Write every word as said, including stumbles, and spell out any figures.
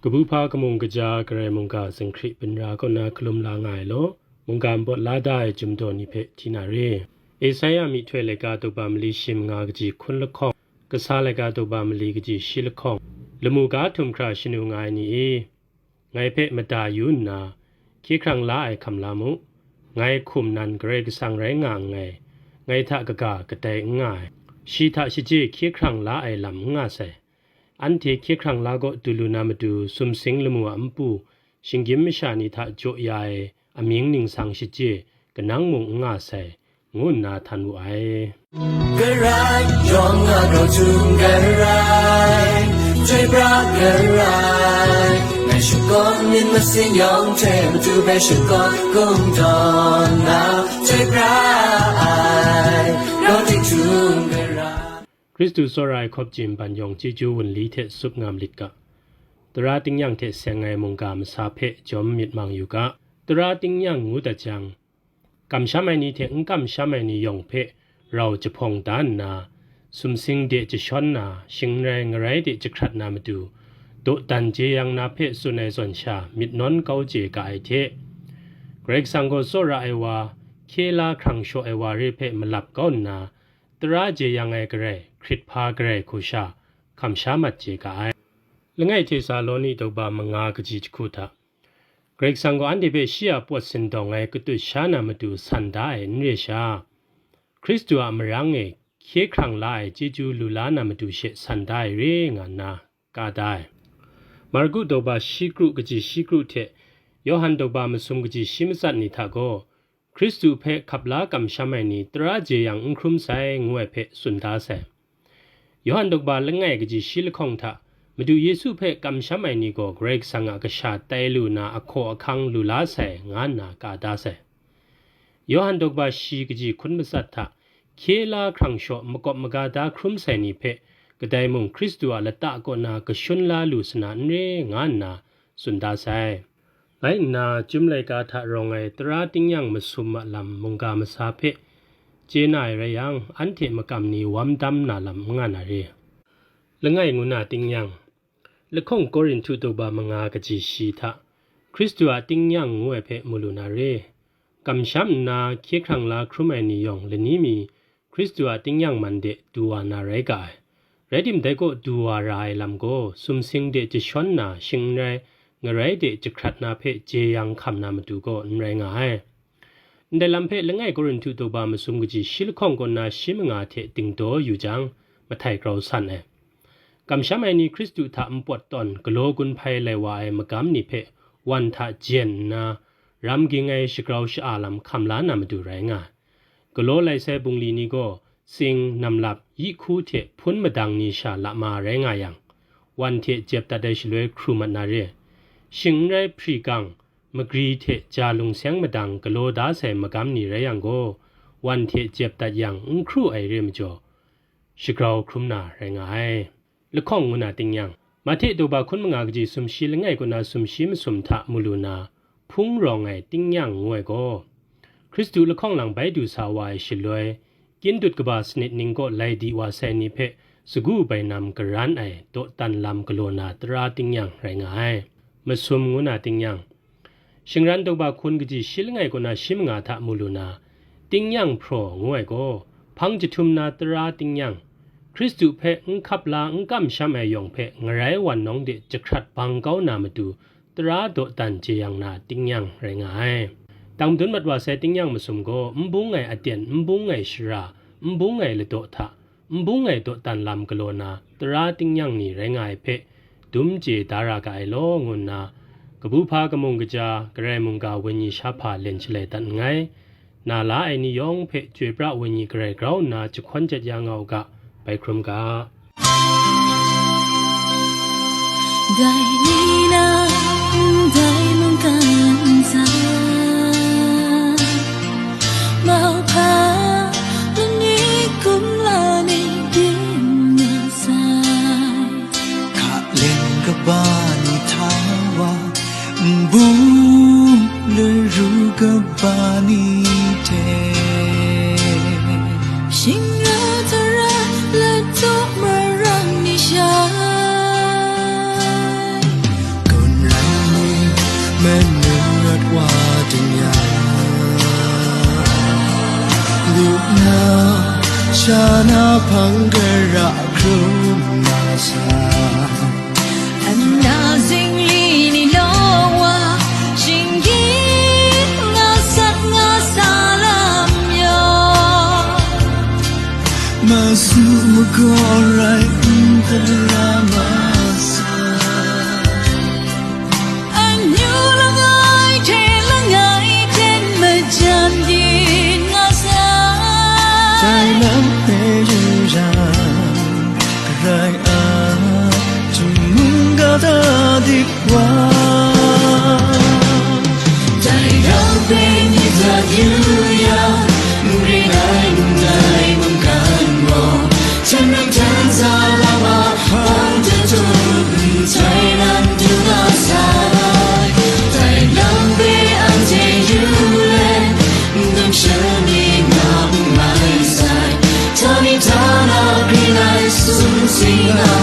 Kabu hpa kamung kaja Karai mungga zinghkri binra kaw na hkalum la nga ai law, mungga npawt la da ai chyum daw ni hpe hti na re. Esaia myihtoi laika daw ba mali shi manga kaji hkun lahkawng, kasa laika daw ba mali kaji shi lahkawng, lamu ga htum hkra shanu nga ai ni e, ngai hpe mada yu nna, hkye hkrang la ai hkam la mu. Ngai hkum nan Karai Kasang rai nga nngai, ngai hta kaga kadai n nga ai, shi hta shaje hkye hkrang la ai lam n nga sai. Anhte hkye hkrang la gaw du lu na matu, sumsing lamu a npu, shinggyim masha ni hta jaw ya ai amying ningsang shaje, kanang mung n nga sai, ngu nna htan wu ai. Karai yawng a grau htum Karai, chyoi pra Karai, ngai shakawn myit masin yawng hte matu hpe shakawn kungdawn na, chyoi pra ai, grau dik htum Karai. Hkristu tsawra ai hkawp jin ban yawng chyeju wunli hte tsup ngam lit ga. Tara tingnyang hte seng ai mungga masa hpe jawm myit mang yu ga. Tara tingnyang ngu dat jang, kamsham ai ni hte n kamsham ai ni yawng hpe rau jahpawng da nna, sumsing de jashawn na, shing n rai ngarai de jahkrat na matu, dawdan jeyang na hpe tsun ai zawn sha myit nawn kau chye ga ai hte, Karai Kasang gaw tsawra ai wa, hkye la hkrang shaw ai wa re hpe malap kau nna, tara jeyang ai Karai, hkrit hpa Karai hku sha, hkamsha mat chye ga ai. Langai Htesaloni daw ba manga kaji jahku hta, Karai Kasang gaw anhte hpe shi a pawt sindawng ai katut sha na matu san da ai n re sha, Hkristu a marang e hkye hkrang la ai chyeju lu la na matu she san da ai re nga nna ka da ai. Marku daw ba shi kru kaji shi kru hte Yawhan daw ba masum kaji shi matsat ni hta gaw, Hkristu hpe hkap la kamsham ai ni tara jeyang n hkrum sai, ngu ai hpe tsun da sai. Yawhan daw ba langai kaji shi lahkawng hta, Madu Yesu hpe kamsham ai ni gaw Karai Kasang a kasha tai lu na ahkaw ahkang lu la sai, nga nna ka da sai. Yawhan daw ba shi kaji hkun matsat hta, hkye la hkrang shaw makawp maga da hkrum sai ni hpe, kadai mung Hkristu a lata kaw na kashun la lu sa na n re, nga nna tsun da sai. Rai nna, Chyum laika hta rawng ai tara tingnyang masum a lam mungga masa hpe chye na ai rai yang, anhte makam ni wam dam na lam n nga na re. Langai ngu na tingnyang, lahkawng Korinhtu daw ba manga kaji shi hta, Hkristu a tingnyang ngu ai hpe mu lu na re. Kamsham nna hkye hkrang la hkrum ai ni yawng lani mi Hkristu a tingnyang man de du wa na rai ga ai. Rai tim, dai kaw du wa ra ai lam gaw, sumsing de jashawn na, shing n rai, ngarai de jahkrat na hpe jeyang hkam na matu gaw n rai nga ai. Ndai lam hpe langai Korinhtu daw ba masum kaji shi lahkawng kaw na shi manga hte dingdaw yu jang, mahtai grau san ai. Kamsham ai ni Hkristu hta npawt tawn galaw gun hpai lai wa ai magam ni hpe wan hta jen nna, ram ging ai shagrau sha-a lam hkam la na matu rai nga ai. Galaw lai sai bungli ni gaw, tsing, namlap, yi hku hte hpun madang ni sha lama rai nga yang, wan hte jep dat ai shaloi hkru mat na re. Shing n rai hpri gang, magri hte ja lungseng madang galaw da sai magam ni rai yang gaw, wan hte jep dat yang n hkru ai re majaw, shagrau hkrum na rai nga ai. Lahkawng ngu na tingnyang, Mahte daw ba hkun manga kaji sumshi langai kaw na sumshi masum hta mu lu na, hpung rawng ai tingnyang ngu ai gaw, Hkristu lahkawng lang bai du sa wa ai shaloi, kyindut kaba sanit ning kaw lai di wa sai ni hpe sagu bainam garan ai dawdan lam galaw na tara tingnyang rai nga ai. Masum ngu na tingnyang, Shingran daw ba hkun kaji shi langai kaw na shi manga hta mu lu na, tingnyang hpraw ngu ai gaw, hpang jahtum na tara tingnyang, Hkristu hpe n hkap la n kamsham ai yawng hpe ngarai wan nawng de jahkrat bang kau na matu, tara dawdan jeyang na tingnyang rai nga ai. Dang madun mat wa sai tingnyang masum gaw, n bung ai aten, n bung ai shara, n bung ai ladaw hta, n bung ai dawdan lam galaw na tara tingnyang ni rai nga ai hpe, dum chye da ra ga ai law, ngu nna, kabu hpa kamung kaja, Karai mungga wenyi shahpa len shalai dat nngai. Na la ai ni yawng hpe chyoi pra wenyi Karai grau nna jahkawn jat ya nga u ga, bai hkrum ga. Dai ni na, dai mungkan ntsa, mauhpa lani kumla ni byin nga sai. Hkalen kaba ni hta wa, nbung laru kaba ni hte, shingra tara ladaw marang ni shai, kaw Hpang gara hkrum na sa, nna zingli ni law wa, shinggyim nga sat nga sa lam yaw, masu magaw rai n tara ma sa. Amyu langai hte langai ten majan yin nga sai. Dai lam hpe yu yang, Karai a, htingnu ga da dik wa. Dai lam hpe myit dat yu yang, n ring ai n dai mungkan gaw, hten ring hten za lam a hpang jahtum, ntoi nan du nga sai. Dai lam hpe anhte yu let, n dum shani nga n mai sai. Htani htana grin ai sumsing nga